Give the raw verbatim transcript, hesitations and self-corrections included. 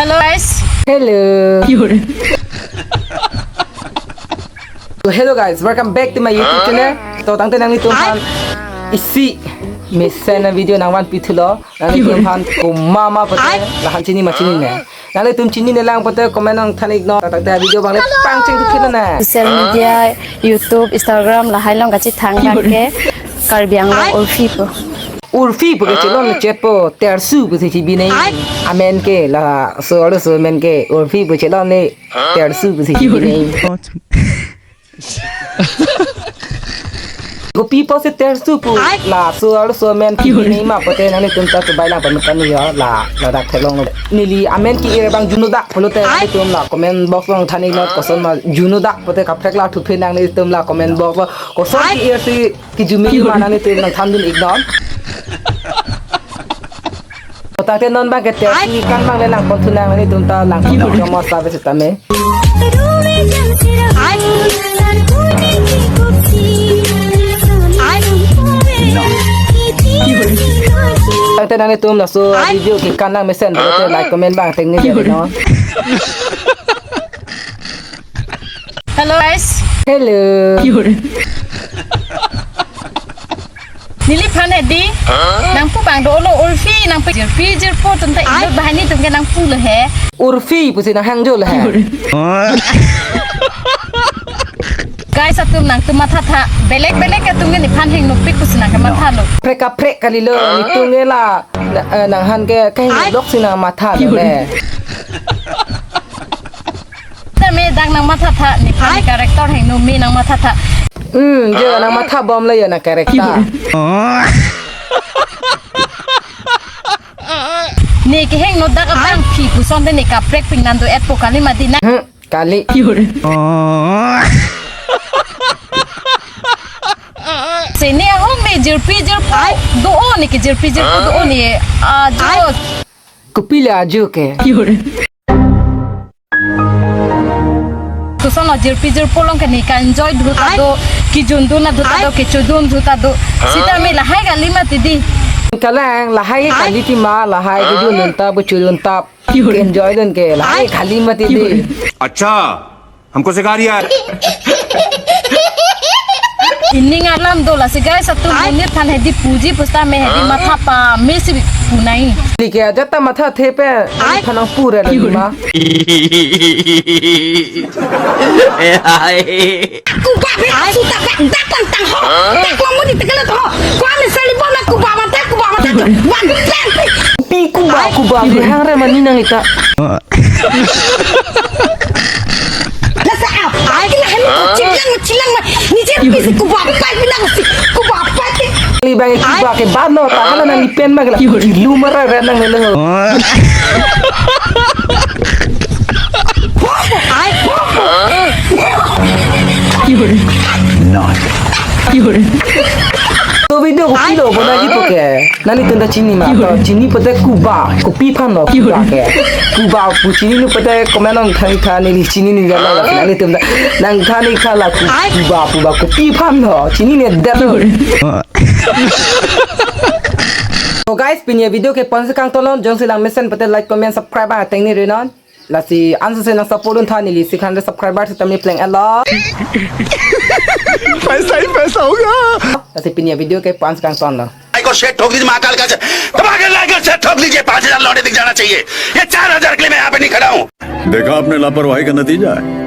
Hello guys. Hello. So hello guys, welcome back to my YouTube channel. To tangte nanglitum aphan isi mesen a video nangvanpi thulo. Nanglitum aphan komat ma pute lahan chini ma chinine. Nanglitum chinine lang pute comment nangthan iknon. To tangte video abang le pangcheng thupi nang. Social media, YouTube, Instagram lahai along kachethang abang ke Karbi Anglong Urfi pu. Urfi pu ke chelong chetpo, Tersu pusi chibi nang. Amen ke laso arloso amen ke Urfi pu chelong le Tersu pusi chibi nang. Kopi pusi Tersu pu laso arloso amen chibi nang ma pute nanglitum ta chubai lang pame kani yo la ladak theklonglo. Neli amen ke-ir abang Juno Dak pulote nanglitum la comment box along than iknon, koson ma Juno Dak pute kaprek la thuphe nanglitum la comment box along koson ke-ir si kijumili ma nanglitum nangthandun iknon. To tangte non abang ke Tersu kan abang le nangpon thu nang, nanglitum ta nangpon thu mo sa be setame. Tangte nanglitum laso video ke kan nangmesen pute like comment abang tengne dei non. Hello guys. Hello. Neliphan hedi. Nangpu abang dolo Urfi, nangpu jirpi jirpo atum ta inut banghini atum ke nangpulo he. Urfi pusi nanghangjo le he. Guys atum nangtum mathatha. Belek belek atum ke nephan hengnopik pusi nangkemathalo. Prek kaprek kalilo, netum ke la na- eh, nangphan ke kahenglok si nangmathalo le. Tame dak nangmathatha, nephan character hengno me nangmathatha. Hmm, je nangmatha bomlo ya nang character. Ne kehengno dak abang phi puson te ne kaprek ping nang do-etpo kali mati na. Hmm, kali. Se ne ahong ne jirpi jirpo do-o, ne ke jirpi jirpo do-o ne. Ajo. Kopi le ajo ke. Koson lo jirpi jirpo along ke ne ka-enjoy dhu ta do, kejun dun dhu ta do, kechodun dhu ta do. Sitame lahai kali mati dei. Kalang lahai kali ti ma, lahai kejun dun ta, kechodun ta, ke-enjoy dun ke lahai kali mati dei. अच्छा, हमको सिखा रिया है। Ining alam do lasi guys atum monit aphan hedi puji pusitame hedi matha pame si pu nang. Neli ke ajat ta mathathe pen, nephan nangpu ra lima. Kuba be suta be datang tang ho. Tak ko muni tekele ho. Ko ame sali bona kuba mata, kuba mata. Wan pen. Pi kuba, kuba, pi hang re mani nang ita. Lasa ap. Ai kila hem ko chilang chilang ma. Ni je pisi kuba pai bilang si. Kuba pai. Li bang kuba ke bano, tahan nang ipen ma kila. Ilu mara re nang le. Ai. Not. To video kopilo bonai ji puke. Nanglitum ta chini ma, to chini pute kuba, kopi aphan lo kuba ke. Kuba pu chinilo pute comment nangthan tha, neli chinine jalo, nanglitum ta nangthan ikha la ku-, kuba, kuba, kopi aphan lo, chinine det lo. So guys, pini a video ke ponsi kangtonlo, jongsi lang mesen pute like, comment, subscribe ateng ni renon. Lasi anso se nang support un tha, neli six hundred subscriber sitame pleng-etlo. पैसा ही पैसा होगा। Lasi pini a video ke ponsi kangtonlo. Like और शेयर ठोक दीजिए महाकाल का, दबा के लाइक और शेयर ठोक दीजिए। पाँच हजार लौंडे दिख जाना चाहिए, ये चार हजार के लिए मैं यहाँ पे नहीं खड़ा हूँ। देखा आपने लापरवाही का नतीजा है।